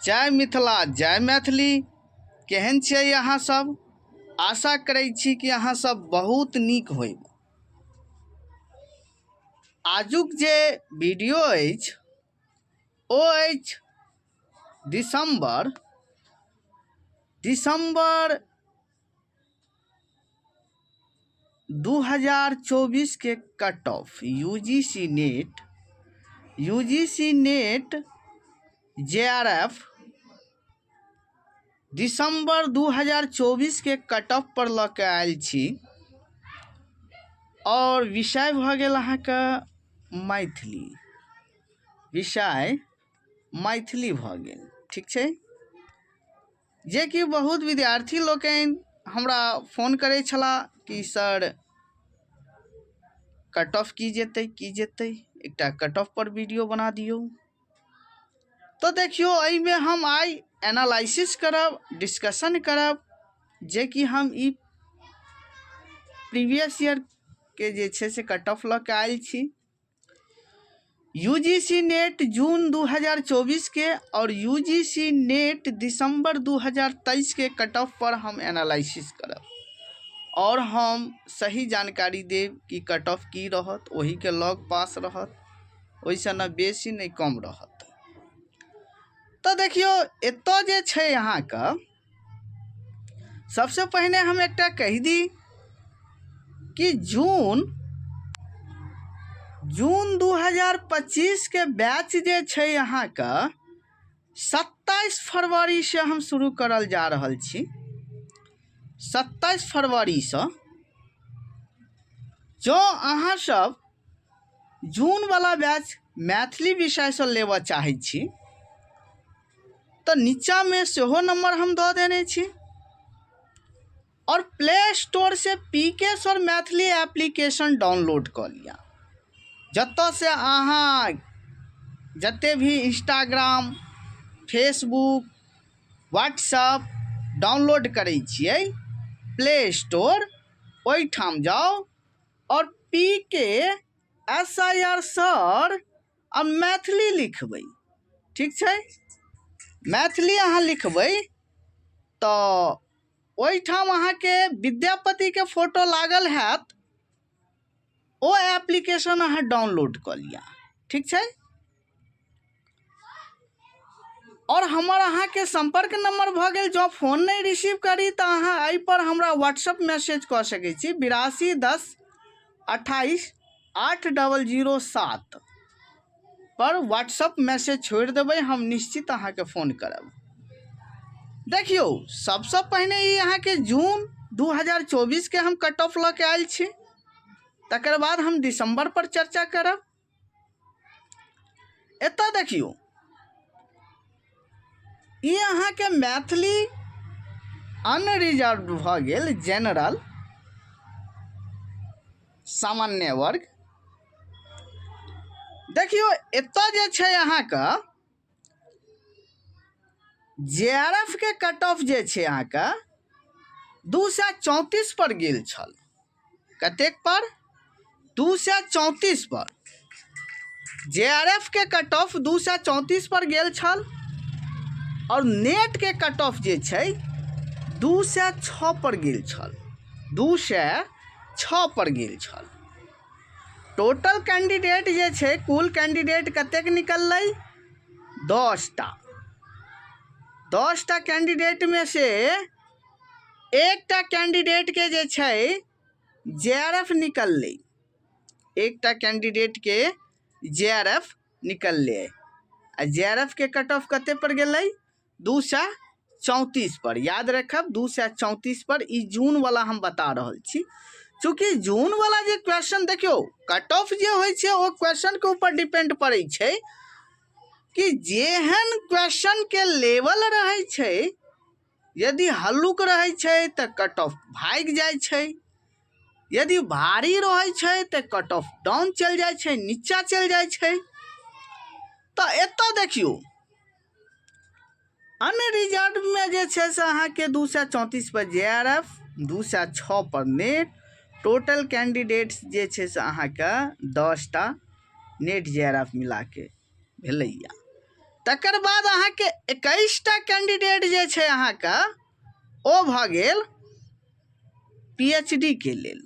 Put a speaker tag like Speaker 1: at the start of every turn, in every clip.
Speaker 1: जय मिथिला जय मैथिली। केहन छियै अहाँ सब? आशा करै छी कि अहाँ सब बहुत नीक होइब। आजुक जे वीडियो अछि ओ अछि दिसम्बर दिसम्बर 2024 के cut off U G C NET U G C NET J R F दिसम्बर 2024 के कट ऑफ पर लऽ के आयल छी आओर विषय भऽ गेल अहाँके मैथिली विषय मैथिली भऽ गेल। ठीक छै, जेकि बहुत विद्यार्थी लोकनि हमरा फोन करै छलाह कि सर कट ऑफ की जेतै की जेतै, एकटा कट ऑफ पर वीडियो बना दियौ। तऽ देखियौ, एहिमे हम आइ एनालाइसिस करब, डिस्कशन करब, जेकि हम ई प्रीवियस ईयरके जे छै से कट ऑफ लऽ कऽ आयल छी। You ji C net जून 2024 के और you ji C net दिसंबर 2023 के कट ऑफ पर हम एनालिसिस करब और हम सही जानकारी देब कि कट ऑफ की रहत, ओहिके लग पास रहत, ओहिसँ ने बेसी नहि कम रहत। तऽ देखियौ, एतऽ जे छै अहाँके सबसे पहिने हम एकटा कहि दी कि जून जून 2025 के बैच जे छै अहाँके 27 फरवरीसँ हम शुरू करल जा रहल छी। 27 फरवरीसँ जँ अहाँ सब जूनवला बैच मैथिली विषयसँ लेबऽ चाहै छी तऽ नीचाँमे सेहो नम्बर हम दऽ देने छी आओर प्ले स्टोरसँ पी के सर मैथिली एप्लीकेशन डाउनलोड कऽ लिअ, जतऽसँ अहाँ जतेक भी इंस्टाग्राम, फेसबुक, व्हाट्सअप डाउनलोड करै छियै प्ले स्टोर, ओहिठाम जाउ आओर P K S I R sir आ मैथिली लिखबै। ठीक छै, मैथिली अहाँ लिखबै तऽ ओहिठाम अहाँके विद्यापतिके फोटो लागल हैत, ओ एप्लीकेशन अहाँ डाउनलोड कऽ लिअ। ठीक छै, आओर हमर अहाँके सम्पर्क नम्बर भऽ गेल, जँ फोन नहि रिसीव करी तऽ अहाँ एहिपर हमरा व्हाट्सअप मैसेज कऽ सकै छी 82 10 28 8 00 7 पर व्हाट्सअप मैसेज छोड़ि देबै, हम निश्चित अहाँके फोन करब। देखियौ, सबसँ पहिने ई अहाँके जून 2024के हम कट ऑफ लऽ के आयल छी, तकर बाद हम दिसम्बर पर चर्चा करब। एतऽ देखियौ, ई अहाँके मैथिली अनरिजर्व भऽ गेल, जेनरल सामान्य वर्ग। देखियौ, एतऽ जे छै अहाँके जे आर एफ के कट ऑफ जे छै अहाँके 234 पर गेल छल। कतेक पर? 234 पर जे आर एफ के कट ऑफ 234 पर गेल छल आओर नेट के कट ऑफ जे छै 206 पर गेल छल, 206 पर गेल छल। टोटल कैंडिडेट जे छै, कुल कैंडिडेट कतेक निकललै? 10टा। 10टा कैंडिडेटमे से एकटा कैंडिडेटके जे छै जे आर एफ निकललै, एकटा कैंडिडेटके जे आर एफ निकललै आ जे आर एफ के कट ऑफ कते पर गेलै? 234 पर। याद रखब, 234 पर। ई जून वाला हम बता रहल छी, चूँकि जून वाला जे क्वेश्चन देखियौ, कट ऑफ जे होइ छै ओ क्वेश्चन के ऊपर डिपेंड पड़ै छै कि जेहन क्वेश्चन के लेवल रहै छै, यदि हल्लुक रहै छै तऽ कट ऑफ भागि जाइ छै, यदि भारी रहै छै तऽ कट ऑफ डाउन चलि जाइ छै, नीचा चलि जाइ छै। तऽ एतऽ देखियौ, अनरिजर्वमे जे छै से अहाँके 234 पर जे आर एफ, 206 पर नेट, टोटल कैंडिडेट्स जे छै से अहाँके 10टा नेट जे आर एफ मिलाके भेलैया। तकर बाद अहाँके 21टा कैंडिडेट जे छै अहाँके ओ भऽ गेल पी एच डी के लेल।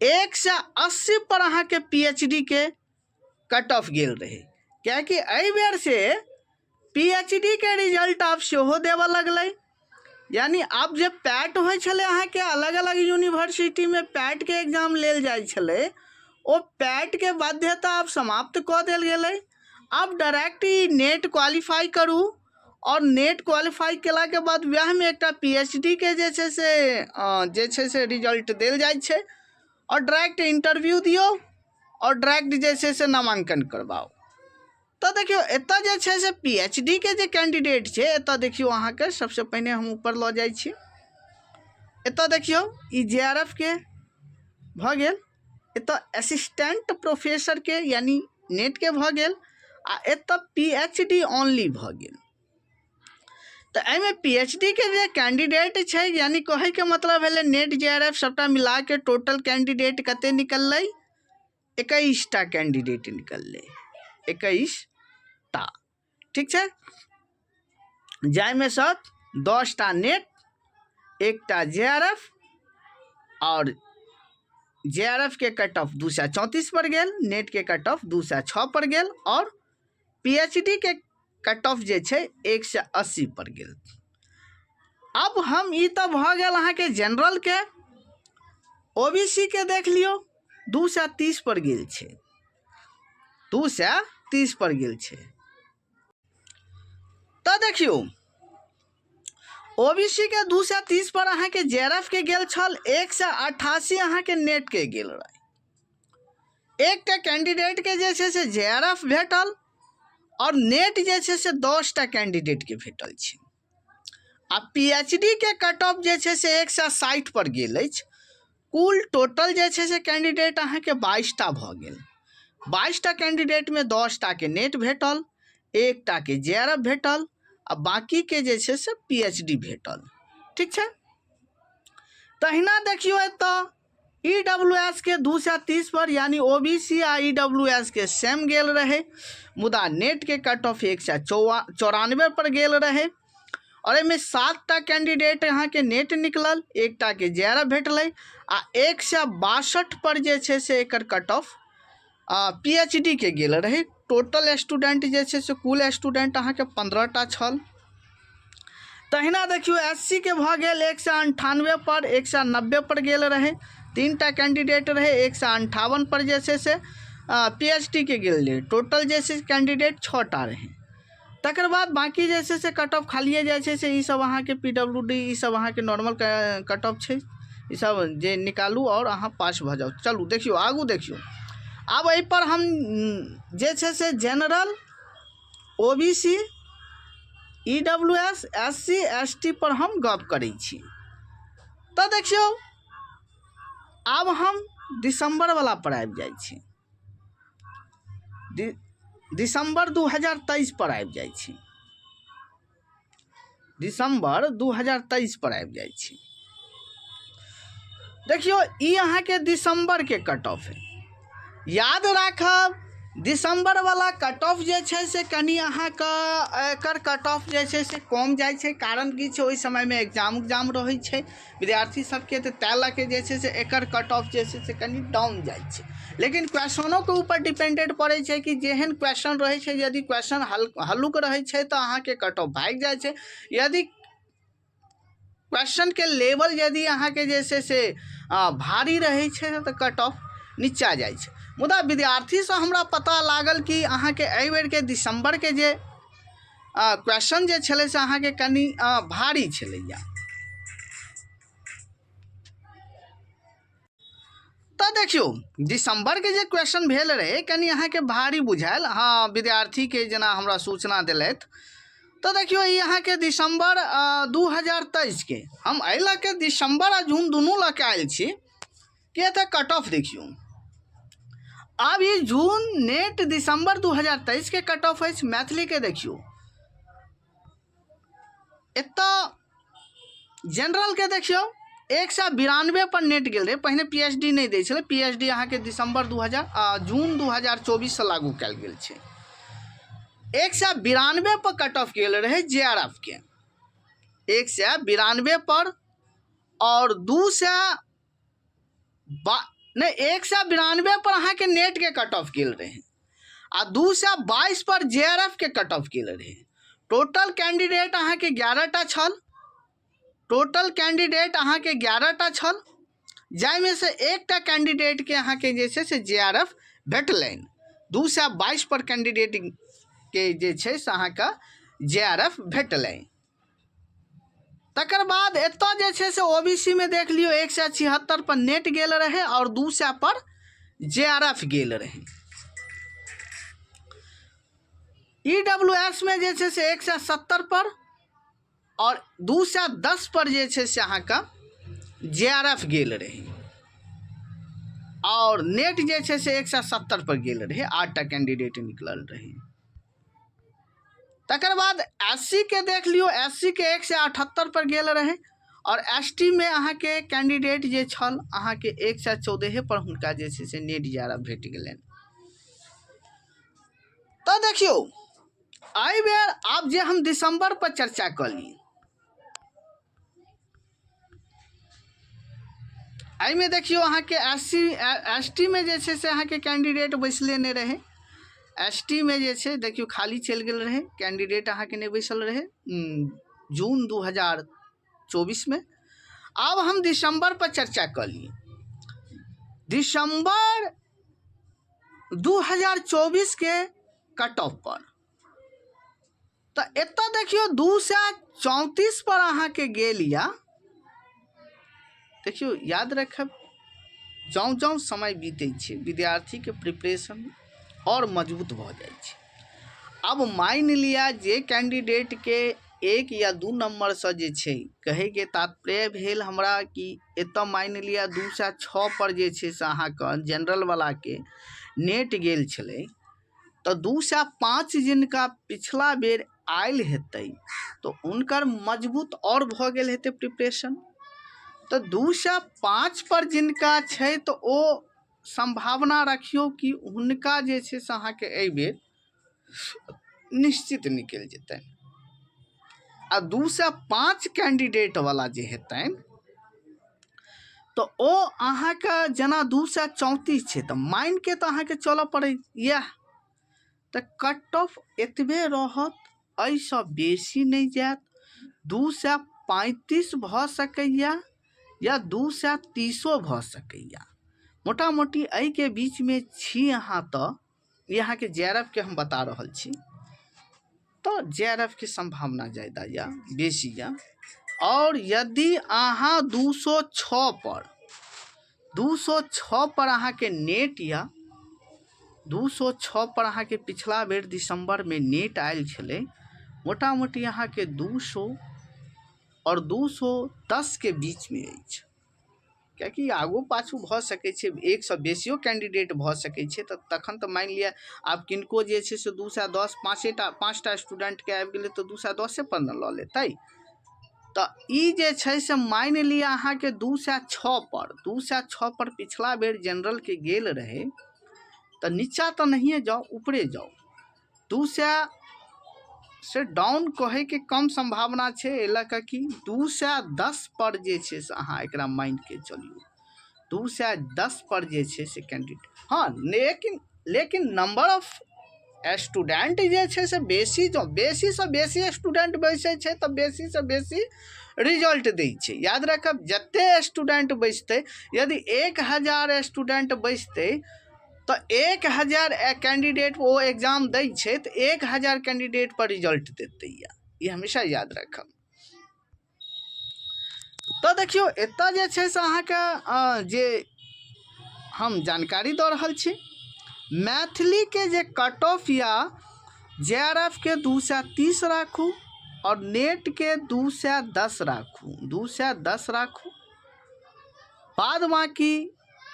Speaker 1: 180 पर अहाँके पी एच डी के कट ऑफ गेल रहै, किएकि एहि बेर से पी एच डी के रिजल्ट आब सेहो देबऽ लगलै। यानी आब जे पैट होइ छलै अहाँके अलग अलग यूनिवर्सिटीमे पैटके एग्जाम लेल जाइ छलै, ओ पैटके बाध्यता आब समाप्त कऽ देल गेलै। आब डायरेक्ट ई नेट क्वालिफाइ करू आओर नेट क्वालिफाइ केलाके बाद वएहमे एकटा पी एच डी के जे छै से जे छै से रिजल्ट देल जाइ छै आओर डायरेक्ट इंटरव्यू दियौ आओर डायरेक्ट जे छै से नामाङ्कन करबाउ। तऽ देखियौ एतऽ जे छै से पी एच डी के जे कैंडिडेट छै, एतऽ देखियौ अहाँके सबसँ पहिने हम ऊपर लऽ जाइ छी। एतऽ देखियौ ई जे आर एफ के भऽ गेल, एतऽ असिस्टेंट प्रोफेसरके यानी नेटके भऽ गेल आ एतऽ पी एच डी ऑनली भऽ गेल। तऽ एहिमे पी एच डी के जे कैंडिडेट छै, यानी कहैके मतलब भेलै नेट जे आर एफ सबटा मिलाके टोटल कैंडिडेट कते निकललै, 21टा कैंडिडेट निकललै, 21टा। ठीक छै, जाहिमे सँ 10टा नेट, 1टा जे आर एफ आओर जे आर एफ के कट ऑफ 234 पर गेल, नेट के कट ऑफ 206 पर गेल आओर पी एच डी के कट ऑफ जे छै 180 पर गेल। अब हम ई तऽ भऽ गेल अहाँके जनरल के। ओ बी सी के देख लियौ 230 पर गेल छै, 230 पर गेल छै। तऽ देखियौ ओ बी सी के 230 पर अहाँके जे आर एफ के गेल छल, 188 अहाँके नेट के गेल रहै। एकटा कैंडिडेट के जे छै से जे आर एफ भेटल आओर नेट जे छै से 10टा कैंडिडेट के भेटल छै। आ पी एच डी के कट ऑफ जे छै से 160 पर गेल अछि। कुल टोटल जे छै से कैंडिडेट अहाँके 22टा भऽ गेल। 22टा कैंडिडेटमे 10टाके नेट भेटल, 1टाके जे आर एफ भेटल आ बाँकीके जे छै से पी एच डी भेटल। ठीक छै, तहिना देखियौ एतऽ ई डब्ल्यू एस के 230 पर यानी ओ बी सी आ ई डब्ल्यू एस के सेम गेल रहै, मुदा नेटके कट ऑफ 194 पर गेल रहै और एहिमे 7टा कैंडिडेट अहाँके नेट निकलल, 1टाके जे आर एफ भेटलै आ 162 पर जे छै से एकर कट ऑफ पी एच डी के गेल रहै। टोटल स्टूडेंट जे छै से कुल स्टूडेंट अहाँके 15टा छल। तहिना देखियौ एस सी के भऽ गेल 198 पर, 190 पर गेल रहै, 3टा कैंडिडेट रहै, 158 पर जे छै से पी एच डी के गेल रहै। टोटल जे छै कैंडिडेट 6टा रहै। तकर बाद बाँकी जे छै से कट ऑफ खालिए जाइ छै से ई सब अहाँके पी डब्ल्यू डी ई सब अहाँके नॉर्मल कट ऑफ छै, ई सब जे निकालू आओर अहाँ पास भऽ जाउ। चलू देखियौ आगू देखियौ, आब एहिपर हम जे छै से general, O B C, E W S, S C, S T पर हम गप करै छी। तऽ देखियौ आब हम दिसम्बरवला पर आबि जाइ छी, दिसम्बर 2023 पर आबि जाइ छी, दिसम्बर 2023 पर आबि जाइ छी। देखियौ ई अहाँके दिसम्बरके कट ऑफ है। याद राखब दिसम्बर वाला कट ऑफ जे छै से कनि अहाँके एकर कट ऑफ जे छै से कम जाइ छै, कारण की छै ओहि समयमे एग्जाम उग्जाम रहै छै विद्यार्थी सबके, तऽ ताहि लऽ के जे छै से एकर कट ऑफ जे छै से कनि डाउन जाइ छै। लेकिन क्वेश्चनोके ऊपर डिपेंडेड पड़ै छै कि जेहन क्वेश्चन रहै छै, यदि क्वेश्चन हल्लुक रहै छै तऽ अहाँके कट ऑफ भागि जाइ छै, यदि क्वेश्चनके लेवल यदि अहाँके जे छै से भारी रहै छै तऽ कट ऑफ नीचा जाइ छै। मुदा विद्यार्थीसँ हमरा पता लागल कि अहाँके एहि बेरके दिसम्बरके जे क्वेश्चन जे छलै से अहाँके कनि भारी छलैया। तऽ देखियौ दिसम्बरके जे क्वेश्चन भेल रहै कनि अहाँके भारी बुझायल, हँ विद्यार्थीके जेना हमरा सूचना देलथि। तऽ देखियौ ई अहाँके दिसम्बर 2023 के हम एहि लऽ के दिसम्बर आ जून दुनू लऽ के आयल छी कि एतऽ कट ऑफ देखियौ। आब ई जून नेट दिसम्बर 2023 के कट ऑफ अछि। मैथिलीके देखियौ एतऽ जनरलके देखियौ 192 पर नेट गेल रहै, पहिने पी एच डी नहि दै छलै, पी एच डी अहाँके दिसम्बर दू हजार जून 2024 सँ लागू कयल गेल छै। 192 पर कट ऑफ गेल रहै जे आर एफ के, 192 पर, आओर दू सए बा नहि 192 पर अहाँके नेटके कट ऑफ गेल रहै आ 222 पर जे आर एफ के कट ऑफ गेल रहै। टोटल कैंडिडेट अहाँके 11 टा छल, टोटल कैंडिडेट अहाँके 11 टा छल, जाहिमे से एकटा कैंडिडेटके अहाँके जे छै से जे आर एफ भेटलनि। 222 पर कैंडिडेटके जे छै से अहाँके जे आर एफ भेटलनि। तकर बाद एतऽ जे छै से ओ बी सी मे देख लियौ 176 पर नेट गेल रहै आओर 200 पर जे आर एफ गेल रहै। ई डब्ल्यू एस मे जे छै से 170 पर आओर 210 पर जे छै से अहाँके जे आर एफ गेल रहै आओर नेट जे छै से 170 पर गेल रहै, 8टा कैंडिडेट निकलल रहै। तकर बाद एस सी के देख लियौ, एस सी के 178 पर गेल रहै आओर एस टी मे अहाँके कैंडिडेट जे छल अहाँके 114 पर हुनका जे छै से नेट जे आर एफ भेट गेलनि। तऽ देखियौ एहि बेर आब जे हम दिसंबर पर चर्चा कऽ ली, एहिमे देखियौ अहाँके एस सी एस टी मे जे छै से अहाँके कैंडिडेट बैसले नहि रहै। एस टी मे जे छै देखियौ खाली चलि गेल रहै कैंडिडेट, अहाँके नहि बैसल रहै जून 2024 मे। आब हम दिसंबर पर चर्चा कऽ ली। दिसंबर 2024 के कट ऑफ पर तऽ एतऽ देखियौ 234 पर अहाँके गेल या। देखियौ याद रखब, जौं जौं समय बीतै छै विद्यार्थीके प्रिपरेशन आओर मजबूत भऽ जाइ छै। आब मानि लिअ जे कैंडिडेटके 1 या 2 नम्बरसँ जे छै, कहैके तात्पर्य भेल हमरा कि एतऽ मानि लिअ 206 पर जे छै से अहाँके जनरलवलाके नेट गेल छलै, तऽ 205 जिनका पिछला बेर आयल हेतै तऽ हुनकर मजबूत आओर भऽ गेल हेतै प्रिपरेशन। तऽ 205 पर जिनका छै तऽ ओ सम्भावना रखियौ कि हुनका जे छै से अहाँके एहिबेर निश्चित निकलि जेतनि। आ 205 कैंडिडेट वाला जे हेतनि तऽ ओ अहाँके जेना 234 छै तऽ मानिके तऽ अहाँके चलऽ पड़ै इएह, तऽ कट ऑफ एतबे रहत, एहिसँ बेसी नहि जायत। 235 भऽ सकैए या 230 भऽ सकैए, मोटा मोटी एहिके बीचमे छी अहाँ। तऽ ई अहाँके जे आर एफ के हम बता रहल छी, तऽ जे आर एफ के सम्भावना ज्यादा यऽ, बेसी यऽ। आओर यदि अहाँ 206 पर, 206 पर अहाँके नेट यऽ, 206 पर अहाँके पिछला बेर दिसम्बरमे नेट आयल छलै, मोटा मोटी अहाँके 200 आओर 210के बीचमे अछि, किएकि आगू पाछू भऽ सकै छै, एकसँ बेसियो कैंडिडेट भऽ सकै छै। तऽ तखन तऽ मानि लिअ आब किनको जे छै से 210, पाँचेटा 5टा स्टूडेंटके आबि गेलै तऽ 210 पर ने लऽ लेतै। तऽ ई जे छै से मानि लिअ अहाँके 206 पर, 206 पर पिछला बेर जनरलके गेल रहै, तऽ नीचा तऽ नहिए जाउ, ऊपरे जाउ। 200 से डाउन कहैके कम सम्भावना छै, एहि लऽ कऽ कि 210 पर जे छै से अहाँ एकरा मानिके चलियौ, 210 पर जे छै से कैंडिडेट। हँ, लेकिन लेकिन नंबर ऑफ स्टूडेंट जे छै से बेसी, जँ बेसीसँ बेसी स्टूडेंट बैसै छै तऽ बेसीसँ बेसी रिजल्ट दै छै। याद राखब, जतेक स्टूडेंट बैसतै, यदि 1000 स्टूडेंट बैसतै तऽ 1000 कैंडिडेट ओ एग्जाम दै छै, तऽ 1000 कैंडिडेट पर रिजल्ट देतै। ई हमेशा याद राखब। तऽ देखियौ एतऽ जे छै से अहाँके जे हम जानकारी दऽ रहल छी, मैथिलीके जे कट ऑफ या जे आर एफ के 230 राखू आओर नेटके 210 राखू, 210 राखू। बाद बाँकी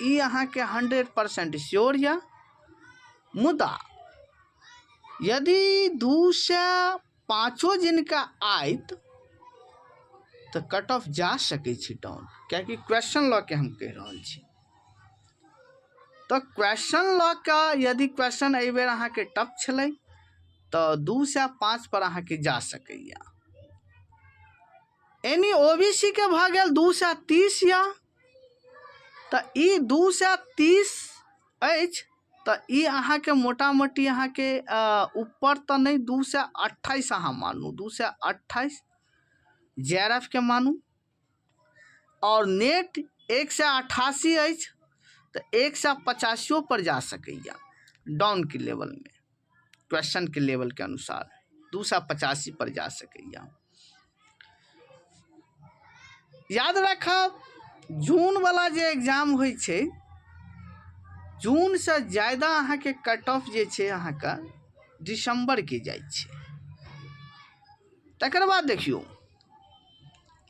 Speaker 1: ई अहाँके 100% श्योर यऽ। मुदा यदि 205 जिनका आयत तऽ कट ऑफ जा सकै छै डाउन, किएकि क्वेश्चन लऽ के हम कहि रहल छी। तऽ क्वेश्चन लऽ कऽ यदि क्वेश्चन एहिबेर अहाँके टफ छलै तऽ 205 पर अहाँके जा सकैए। एनी ओ बी सी के भऽ गेल 230 यऽ, तऽ ई 230 अछि, तऽ ई अहाँके मोटा मोटी अहाँके ऊपर तऽ नहि, 228 अहाँ मानू, 228 जे आर एफ के मानू। आओर नेट 188 अछि, तऽ 185 पर जा सकैए डाउनके लेवलमे, क्वेश्चनके लेवलके अनुसार 285 पर जा सकैए। याद राखब, जूनवला जे एग्जाम होइ छै, जूनसँ ज्यादा अहाँके कट ऑफ जे छै अहाँके दिसम्बरके जाइ छै। तकर बाद देखियौ,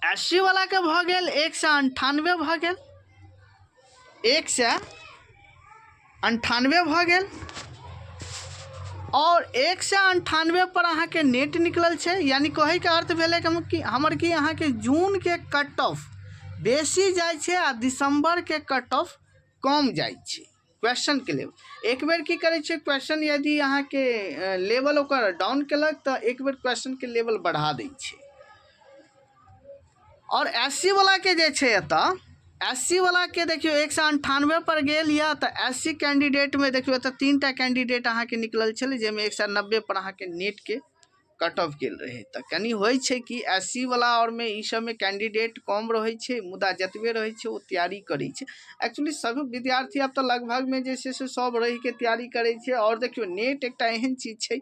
Speaker 1: एस सी वलाके भऽ गेल 198 भऽ गेल, 198 भऽ गेल, आओर 198 पर अहाँके नेट निकलल छै। यानी कहैके अर्थ भेलै कि हमर कि अहाँके जूनके कट ऑफ बेसी जाइ छै आ दिसम्बरके कट ऑफ कम जाइ छै क्वेश्चनके लेवल। एक बेर की करै छै, क्वेश्चन यदि अहाँके लेवल ओकर डाउन केलक तऽ एक बेर क्वेश्चनके लेवल बढ़ा दै छै। आओर एस सी वलाके जे छै, एतऽ एस सी वलाके देखियौ, 198 पर गेल यऽ, तऽ एस सी कैंडिडेटमे देखियौ, एतऽ 3 टा कैंडिडेट अहाँके निकलल छलै, जाहिमे 190 पर अहाँके नेटके कट ऑफ गेल रहै। तऽ कनि होइ छै कि एस सी वला आओरमे ई सबमे कैंडिडेट कम रहै छै, मुदा जतबे रहै छै ओ तैयारी करै छै। एक्चुअली सब विद्यार्थी आब तऽ लगभगमे जे छै से सब रहिके तैयारी करै छै। आओर देखियौ, नेट एकटा एहन चीज छै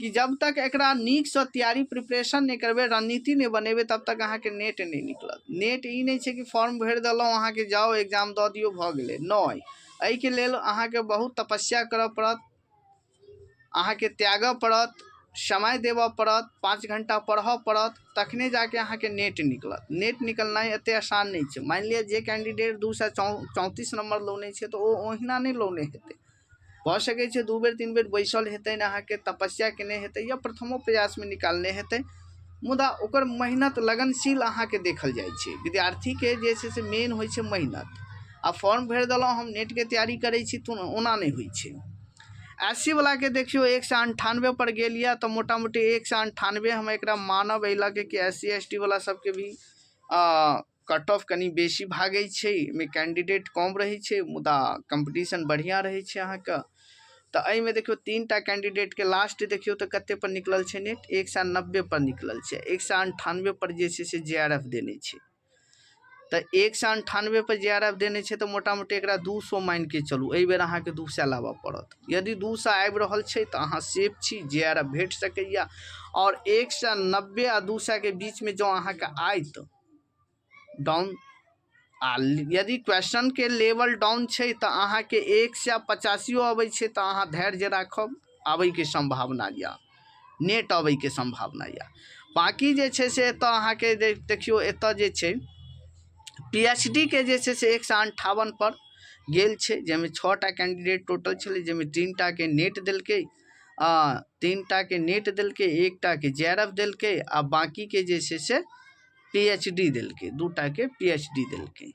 Speaker 1: कि जब तक एकरा नीकसँ तैयारी, प्रिपरेशन नहि करबै, रणनीति नहि बनेबै, तब तक अहाँके नेट नहि निकलत। नेट ई नहि छै कि फॉर्म भरि देलहुँ अहाँके, जाउ एग्जाम दऽ दियौ, भऽ गेलै। नहि, एहिके लेल अहाँके बहुत तपस्या करऽ पड़त, अहाँके त्यागऽ पड़त, समय देबऽ पड़त, 5 घण्टा पढ़ऽ पड़त, तखने जाके अहाँके नेट निकलत। नेट निकलनाइ एतेक आसान नहि छै। मानि लिअ जे कैंडिडेट 234 नम्बर लौने छै, तऽ ओ ओहिना नहि लौने हेतै। भऽ सकै छै दू बेर तीन बेर बैसल हेतै ने, अहाँके तपस्या केने हेतै या प्रथमो प्रयासमे निकालने हेतै, मुदा ओकर मेहनत, लगनशील अहाँके देखल जाइ छै। विद्यार्थीके जे छै से मेन होइ छै मेहनत। आ फॉर्म भरि देलहुँ, हम नेटके तैयारी करै छी, तऽ ओना नहि होइ छै। एस सी वलाके देखियौ, 198 पर गेल यऽ, तऽ मोटा मोटी 198 हम एकरा मानब, एहि लऽ के कि एस सी एस टी वला सबके भी कट ऑफ कनि बेसी भागै छै, एहिमे कैंडिडेट कम रहै छै, मुदा कम्पीटिशन बढ़िआँ रहै छै अहाँके। तऽ एहिमे देखियौ, 3 टा कैंडिडेटके लास्ट देखियौ तऽ कते पर निकलल छै नेट, 190 पर निकलल छै। 198 पर जे छै से जे आर एफ देने छै। तऽ 198 पर जे आर एफ देने छै, तऽ मोटा मोटी एकरा 200 मानिके चलू। एहि बेर अहाँके 200 लाबऽ पड़त। यदि 200 आबि रहल छै तऽ अहाँ सेफ छी, जे आर एफ भेट सकैए। आओर 190 आ 200के बीचमे जँ अहाँके आयत डाउन, आ यदि क्वेश्चनके लेवल डाउन छै, तऽ अहाँके 185 अबै छै, तऽ अहाँ धैर्य राखब, आबैके सम्भावना यऽ, नेट अबैके सम्भावना यऽ। बाँकी जे छै से एतऽ अहाँके देखियौ, एतऽ जे छै पी एच डी के जे छै से 158 पर गेल छै, जाहिमे छओ टा कैंडिडेट टोटल छलै, जाहिमे तीन टाके नेट देलकै, तीन टाके नेट देलकै, एक टाके जे आर एफ देलकै, आ बाँकीके जे छै से पी एच डी देलकै, दू टाके पी एच डी देलकै।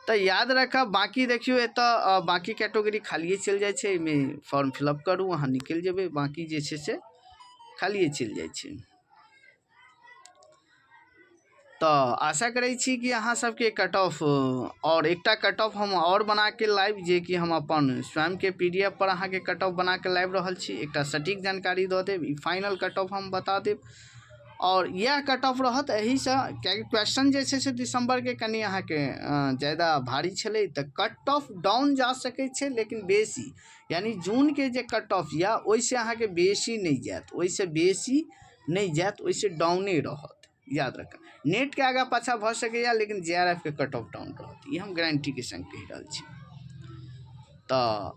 Speaker 1: तऽ याद राखब, बाँकी देखियौ, एतऽ बाँकी कैटेगरी खालिए चलि जाइ छै। एहिमे फॉर्म फिलअप करू, अहाँ निकलि जेबै, बाँकी जे छै से खालिए चलि जाइ छै। तऽ आशा करै छी कि अहाँ सबके कट ऑफ, आओर एकटा कट ऑफ हम आओर बनाके लाइव, जे कि हम अपन स्वयंके पी डी एफ पर अहाँके कट ऑफ बनाके लाबि रहल छी, एकटा सटीक जानकारी दऽ देब। ई फाइनल कट ऑफ हम बता देब आओर इएह कट ऑफ रहत एहिसँ, कियाकि क्वेश्चन जे छै से दिसम्बरके कनि अहाँके ज्यादा भारी छलै, तऽ कट ऑफ डाउन जा सकै छै, लेकिन बेसी, यानि जूनके जे कट ऑफ यऽ, ओहिसँ अहाँके बेसी नहि जायत, ओहिसँ बेसी नहि जायत, ओहिसँ डाउने रहत। याद राखब, नेटके आगाँ पाछाँ भऽ सकैए, लेकिन जे आर एफ के कट ऑफ डाउन रहत, ई हम गारंटीके संग कहि रहल छी। तऽ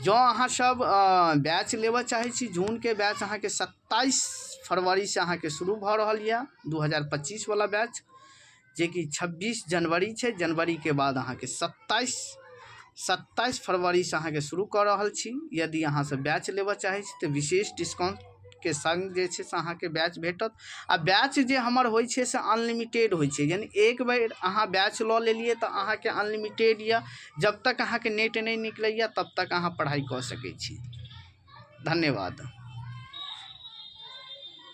Speaker 1: जँ अहाँ सब बैच लेबऽ चाहै छी, जूनके बैच अहाँके 27 फरवरीसँ अहाँके शुरू भऽ रहल यऽ, 2025 वला बैच, जेकि 26 जनवरी छै। जनवरीके बाद अहाँके 27 फरवरीसँ अहाँके शुरू कऽ रहल छी। यदि अहाँ सब बैच लेबऽ चाहै छी, तऽ विशेष डिस्काउंटके संग जे छै से अहाँके बैच भेटत। आ बैच जे हमर होइ छै से अनलिमिटेड होइ छै, यानि एक बेर अहाँ बैच लऽ लेलियै तऽ अहाँके अनलिमिटेड यऽ। जब तक अहाँके नेट नहि निकलैए, तब तक अहाँ पढ़ाइ कऽ सकै छी। धन्यवाद।